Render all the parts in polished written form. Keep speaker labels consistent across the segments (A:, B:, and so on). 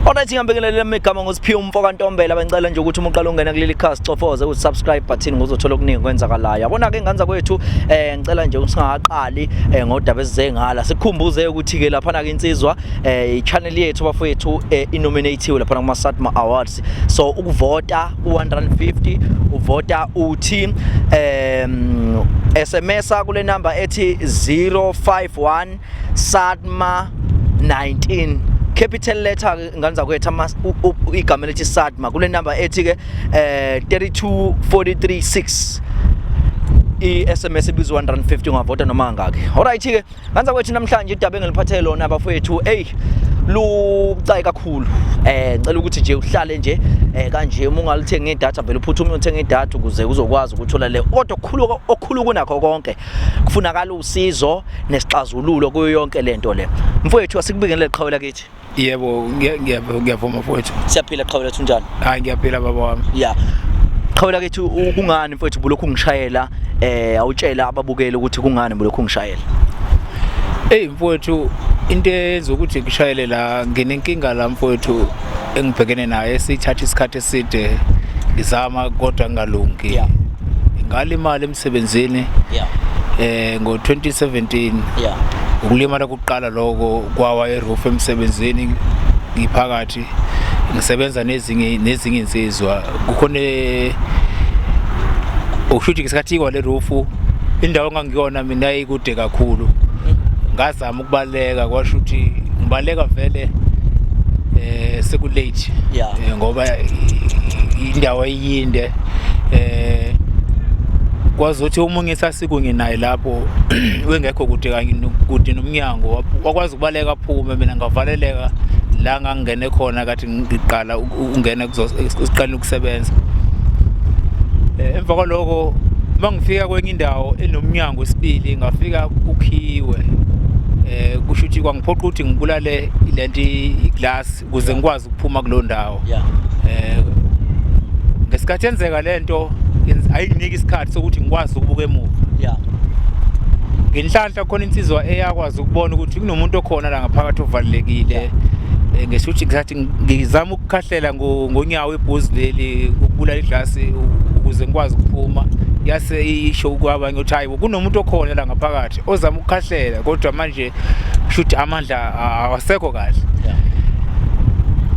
A: Alright, ngiyabingelela igama nguSiphiwe umfo kaNtombela. Bengicela nje ukuthi uma uqala ungena kuleli khasi, cofoze u-subscribe button, ngozothola okuningi kwenzakalayo. Yabona ke nganza kwethu, ngicela nje singaqali ngodaba esizengala. Sikhumbuze ukuthi ke lapha ke insizwa, i-channel yethu bafowethu, inominatiwe lapha kuma SATMA Awards. So ukuvota ku-150, uvota uthi SMS kule number ethi 051 SATMA 19, capital letter nganza kwethu, ama igama elithi SATMA kule number ethi ke 32436. I-SMS ibizwa 150, ungavota noma ngaki. Alright ke nganza kwethu, namhlanje idaba engiliphathele lona bafowethu, ey, lubucayi kakhulu. Ngicela ukuthi nje uhlale nje kanje, uma ungalithenga idatha vele uphuthume uthenga idatha ukuze uzokwazi ukuthola le. Kodwa okukhulu okukhulu kunakho konke, kufunakala usizo nesixazululo kuyo yonke lento le. Mfowethu, asikubingelele qhawe lakithi.
B: Yebo, ngiyavuma mfowethu.
A: Siyaphila qhawe lethu, njani?
B: Hayi, ngiyaphila baba wami.
A: Ya qhawe lakithi, kungani mfowethu bulokhu ngishayela? Awutshela ababukeli ukuthi kungani bulokhu ngishayela.
B: Hey mfowethu, into eyenza ukuthi ngishayele la, nginenkinga la mfowethu engibhekene nayo esithatha isikhathi eside ngizama kodwa ngingalungi. Ngalimala emsebenzini ngo-2017. Ukulimala kokuqala lokho, kwawa i-roof emsebenzini ngiphakathi ngisebenza nezinye insizwa. Kukhona ushuthi ngesikhathi iwa le roof, indawo engangiyona mina yayikude kakhulu. Ngazama ukubaleka, kwasho ukuthi ngibaleka vele seku-late ngoba indawo ayiyinde. Kwazi ukuthi omunye sasikunye naye lapho wengekho kude kanye kude nomnyango, wakwazi ukubaleka aphume, mina ngavaleleka la ngangingene khona kathi ngiqala ukungena siqala ukusebenza. Emva kwaloko mangifika kwenye indawo enomnyango wesibili, ngafika kukhiwe. Kusho ukuthi kwangiphoqa ukuthi ngibulale lento, iglass, ukuze ngikwazi ukuphuma kuleyo ndawo. Ngesikhathi yenzeka lento, ayinginiki isikhathi sokuthi ngikwazi ukubuka emuva. Ngenhlanhla khona insizwa eyakwazi ukubona ukuthi kunomuntu okhona la ngaphakathi ovalelekile. Ngesho ukuthi ngisathi ngizama ukukhahlela ngonyawo ibhuzi leli ukubulala iglasi ukuze ngikwazi ukuphuma, yase isho kwabanye ukuthi hayi, kunomuntu okhona la ngaphakathi ozama ukukhahlela, kodwa manje kusho ukuthi amandla awasekho kahle.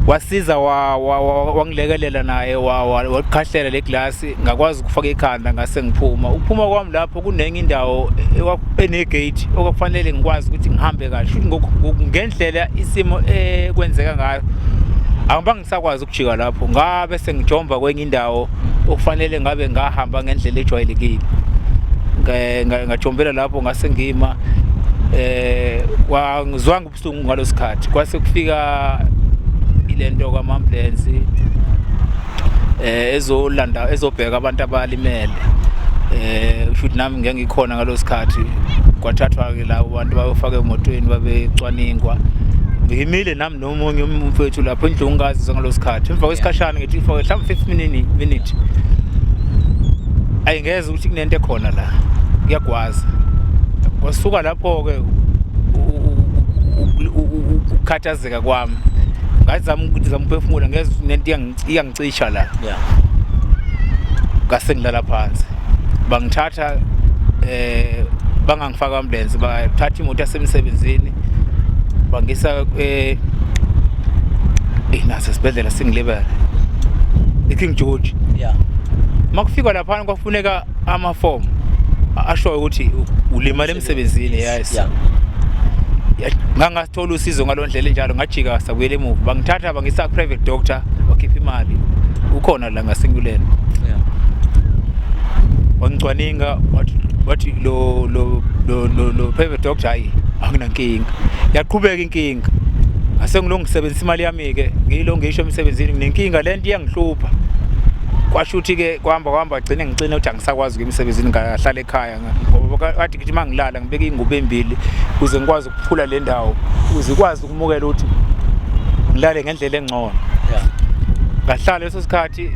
B: Wasiza wangilekelela naye, wakhahlela le glasi, ngakwazi ukufaka ikhanda, ngase ngiphuma. Ukuphuma kwami lapho, kunenye indawo enegate okwakufanele ngikwazi ukuthi ngihambe kahle. Futhi ngendlela isimo ekwenzeka ngayo, angibange ngisakwazi ukujika lapho, ngabe sengijomba kwenye indawo okufanele ngabe ngahamba ngendlela ejwayelekile. Ngajombela lapho, ngase ngima. Wangizwanga ubuhlungu ngalo sikhathi, kwase kufika ilento kwama-ambulance ezolanda, ezobheka abantu abalimele. Usho ukuthi nami ngeke ngikhona ngalo sikhathi. Kwathathwa ke labo bantu bayofaka emotweni, babecwaningwa. Ngimile nami nomunye umfethu lapho indlu ngazi ngalo sikhathi. Emva kwesikhashana, ngithi for mhlawumbe 5 minute, ayingeze ukuthi kunento ekhona la, kuyagwaza. Kwasuka lapho ke ukukhathazeka kwami, ngazama ukuthi zama ukuphefumula, ngezwe ukuthi nento iyangicisha la. Ngase ngilala phansi, bangithatha, bangangifaka ambulance, bathatha imoto yasemsebenzini bangisa naso esibhedlela, singilibele, iKing George. Makufika laphana kwafuneka amafomu ashoyo ukuthi ulimala emsebenzini, yes. Ngangasithola usizo ngalo ndlela enjalo, ngajika sabuyela emuva, bangithatha bangisa private doctor, wakhipha imali, ukhona la ngaseNyuleni. Wangicwaninga, wathi lo private doctor, hayi, anginankinga. Yaqhubeka inkinga, ase ngilo ngisebenzisa imali yami ke, ngilo ngisho emsebenzini nginenkinga, lento iyangihlupha. Kwasho ukuthi ke kwahamba kwahamba, gcine ngicina ukuthi angisakwazi ukuya emsebenzini, ngahlala ekhaya ngoba kade ngithi mangilala ngibeke ingubo embili ukuze ngikwazi ukuphula le ndawo, ukuze ikwazi ukumukela ukuthi ngilale ngendlela engcono. Ngahlala leso sikhathi,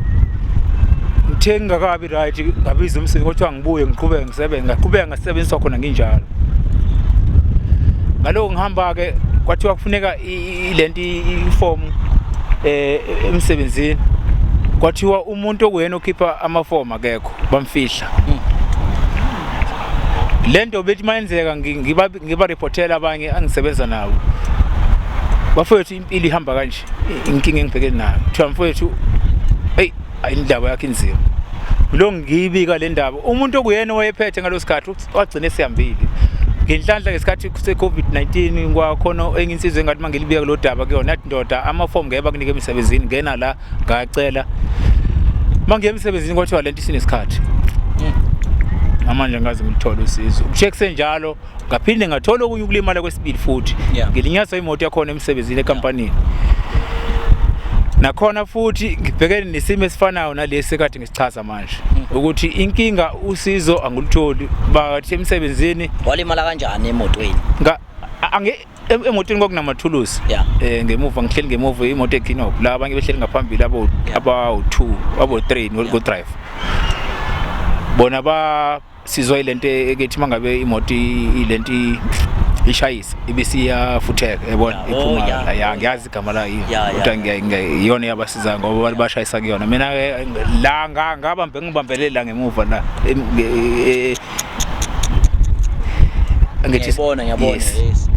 B: ngithe ngingakabi right, ngabiza umsebenzi, kwathiwa ngibuye ngiqhubeke ngisebenze. Ngaqhubeka ngasebenziswa khona nginjalo. Ngaloko ngihamba-ke, kwathiwa kufuneka lento, ifomu Emsebenzini kwathiwa umuntu okuyena okhipha amafomu akekho, bamfihla. Lento bethi mayenzeka ngiba reportela abanye angisebenza nabo, bafowethu, impilo ihamba kanje, inkinga engibhekene nayo. Kuthiwa, mfowethu, hey, indaba yakhe inzima. Lo ngiyibika le ndaba, umuntu okuyena owayephethe ngalo sikhathi wagcina esihambile. Ngenhlanhla, ngesikhathi se-COVID-19 kwakhona enye insizwa engathi uma ngilibika kulo daba kuyona, yathi, ndoda, amafomu ngeke bakunike emsebenzini, ngena la. Ngacela, uma ngiye emsebenzini kwathiwa lento isinesikhathi. Namanje ngaze ngilithole usizo. Kushe kusenjalo ngaphinde ngathola okunye ukulimala kwesibili futhi. Ngilinyazwa imoto yakhona emsebenzini, ekampanini. Nakhona futhi ngibhekene nesimo esifanayo nalesi ekade ngisichaza manje, ukuthi inkinga usizo angulutholi, bathi emsebenzini.
A: Walimala kanjani emotweni?
B: Nga ange emotweni kwakunamathulusi. Ngemuva, ngihleli ngemuva, imoto ekinop la, abanye behleli ngaphambili, abo abawu-2, abo-3 go drive. Bona basizwa ilento ekethi mangabe imoto ilento ishayisa ibisiyafutheka, yabona, iphuma. Ya, ngiyazi igama layo, kodwa iyona iyabasiza ngoba bashayisa kuyona. Mina ke la ngabambe, ngibambele la ngemuva la.
A: Angithi ngiyabona, ngiyabona.
B: Yes.
A: Yes.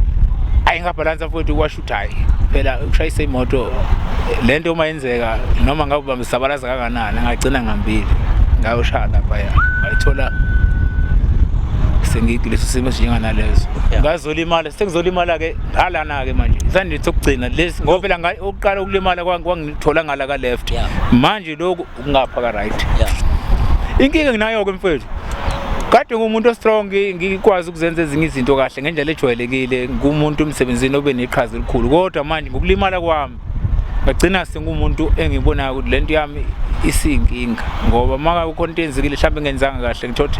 B: Ayi, ngabhalansa futhi, kwasho ukuthi hayi phela ukushayisa imoto lento uma yenzeka, noma ngabe ubambisabalaza kangakanani, ngagcina ngambili ngayoshaya lapha, ngayithola sengikuleso simo esinjenganaleso. Ngazolimala, sengizolimala ke ngalana ke manje, isandla sokugcina lesi, ngoba phela ukuqala ukulimala kwangithola ngala ka left. Manje lokhu ngapha ka right. Inkinga nginayo ke, mfethu, kade ngumuntu ostrong, ngikwazi ukuzenza ezinye izinto kahle ngendlela ejwayelekile, ngumuntu emsebenzini obe neqhaza elikhulu, kodwa manje ngokulimala kwami ngagcina sengumuntu engibonayo ukuthi lento yami isiyinkinga, ngoba uma kukhona into eyenzekile mhlawumbe ngenzanga kahle, ngithothi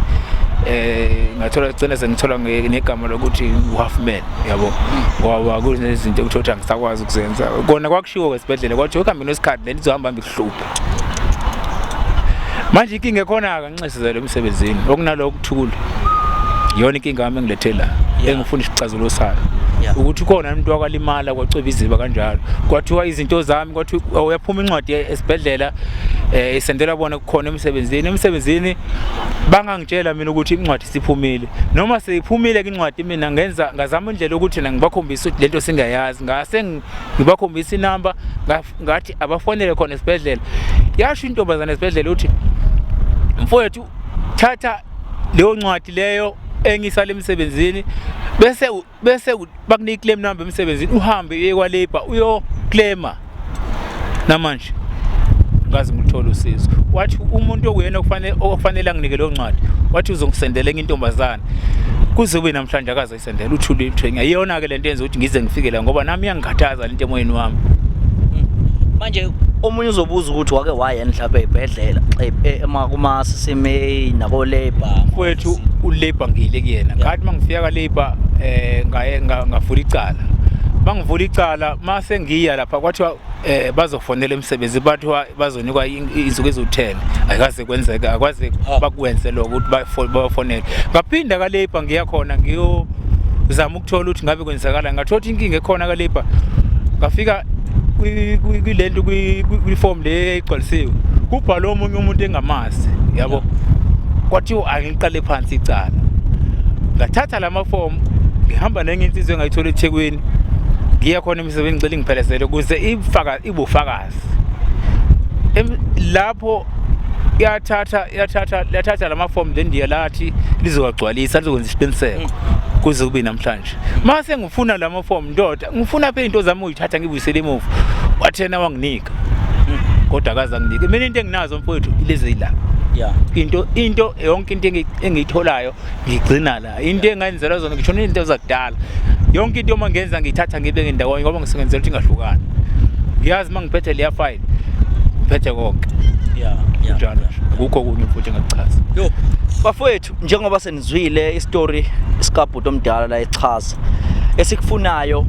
B: ngathola gcina sengithola negama lokuthi ngu-half man, yabo, ngoba kunezinto ekuthiwa angisakwazi ukuzenza. Kona kwakushiwo esibhedlela, kwathiwa ekuhambeni kwesikhathi lento izohamba hambe ikuhluphe. Manje inkinga ekhona-ke, nginxesezelo emsebenzini okunaloko kuthula, iyona inkinga yami engilethe la, engifuna isixazululo sayo, ukuthi khona umuntu wakalimala kwacweba iziba kanjalo, kwathiwa izinto zami, kwathiwa uyaphuma incwadi esibhedlela, isendela bona kukhona emsebenzini. Emsebenzini bangangitshela mina ukuthi incwadi siphumile, noma seyiphumile ke incwadi, mina ngenza ngazama indlela yokuthi na ngibakhombise ukuthi lento singayazi, ngase ngibakhombisa inamba, ngathi abafonele khona esibhedlela. Yasho intombazane esibhedlela ukuthi, mfowethu, thatha leyo ncwadi leyo engisale emsebenzini, bese bakunika iclaim number emsebenzini, uhambe uye kwa-labour uyoclaima. Namanje ngaze ngilithole usizo. Wathi umuntu okuyena okufanele anginike leyo ncwadi, wathi uzongisendela enye intombazane, kuze kube namhlanje akaze ayisendela, uthule ithwenga. Iyona-ke lento yenza ukuthi ngize ngifike la, ngoba nami iyangikhathaza lento emoyeni wami.
A: Manje omunye uzobuza ukuthi wake waya mhlawumbe ey'bhedlela, kuma-CCMA nako-labour?
B: Mfowethu, ulabour ngiyile kuyena. Ngathi uma ngifika ka-labour ngaye ngavula icala, bangivula icala. Mase ngiya lapha kwathiwa bazofonela emsebenzi, bathiwa bazonikwa izinsuku eziwu-10. Ayikaze kwenzeka, akwaze bakwenze lokho ukuthi bafonele. Ngaphinda ka-labour, ngiya khona ngiyozama ukuthola ukuthi ngabe kwenzakala, ngathola ukuthi inkinga ekhona ka-labour, ngafika kwilento kwi-form le egcwalisiwe, kubhalwe omunye umuntu engamazi, yabo. Kwathiwa angiqale phansi icala. Ngathatha la mafomu, ngihamba nenye insizwa engayithola eThekwini, ngiya khona emsebenzini, ngicela ingiphelezele ukuze ifaka ibufakazi. Lapho yathatha la mafomu lendiya lathi lizowagcwalisa, lizokwenza isiqiniseko. Kuze kube namhlanje mase ngifuna la mafomu, ndoda, ngifuna phela into zami uyithatha ngibuyisele emuva. Wathena wanginika, kodwa akaze anginike mina. Into enginazo, mfowethu, ilezi la. Into yonke into engiyitholayo ngigcina la, into engayenzela zona, ngisho into zakudala, yonke into uma ngenza ngiyithatha ngibeke ndawonye, ngoba ngisengenzela ukuthi ingahlukani. Ngiyazi uma ngiphethe leya file ngiphethe konke. Kunjalo nje, akukho okunye futhi engakuchaza.
A: Yo, bafowethu, njengoba senizwile istory sikabhuti omdala la echaza, esikufunayo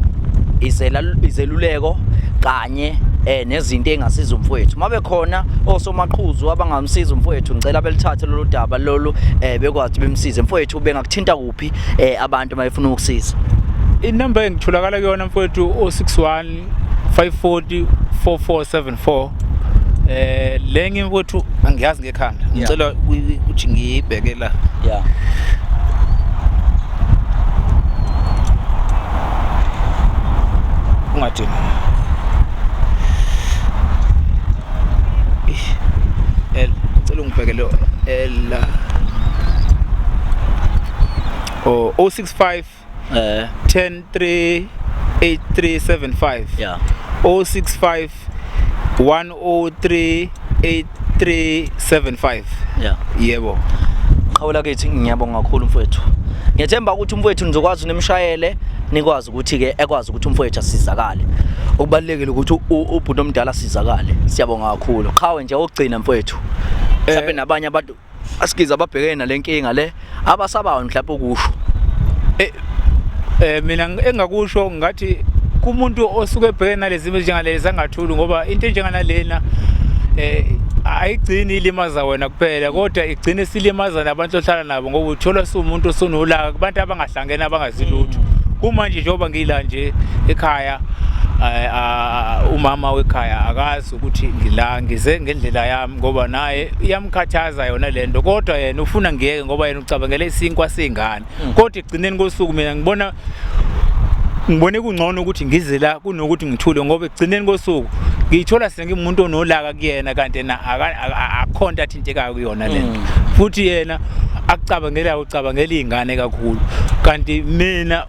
A: izeluleko kanye nezinto engasiza umfowethu. Mabe khona osomaqhuzu abangamsiza umfowethu, ngicela belithathe lolu daba lolu, bekwazi bemsize mfowethu. Bengakuthinta kuphi abantu mayefuna ukusiza?
B: Inamba engitholakala kuyona, mfowethu, o-61 540 4474. Le ngimfowethu angiyazi ngekhanda, ngicela ukuthi ngiyibheke la. Ungadini. El, ngicela ungibhekele el oh 065 10 3 8375. 065 103 8375. Yebo.
A: Qhawula kithi, ngiyabonga kakhulu mfowethu. Ngiyethemba ukuthi umfowethu nizokwazi nimshayele, nikwazi ukuthi ke ekwazi ukuthi umfowethu asizakale. Okubalekile ukuthi ubhuti omdala asizakale. Siyabonga kakhulu. Qhawe nje okugcina mfowethu. Mhlawumbe nabanye abantu asikiza ababhekene nalenkinga le abasabayo mhlawumbe ukusho.
B: Mina engakusho ngathi kumuntu osuke ebhekene nalezi zimo ezinjengalezi angathuli, ngoba into enjenganalena ayigcini ilimaza wena kuphela, kodwa igcine silimaza nabantu ohlala nabo, ngoba uthola suwumuntu osunolaka kubantu abangahlangene, abangazi lutho. Kumanje njengoba ngila nje ekhaya, umama wekhaya akazi ukuthi ngila, ngize ngendlela yami, ngoba naye iyamkhathaza yona lento, kodwa yena ufuna ngiyeke ngoba yena ucabangela isinkwa singane. Kodwa ekugcineni kosuku mina ngibone kungcono ukuthi ngize la kunokuthi ngithule, ngoba ekugcineni kosuku ngiyithola sengiwumuntu onolaka kuyena, kanti yena akukho nto athintekayo kuyona lento. Futhi yena akucabangela, ucabangela iy'ngane kakhulu, kanti mina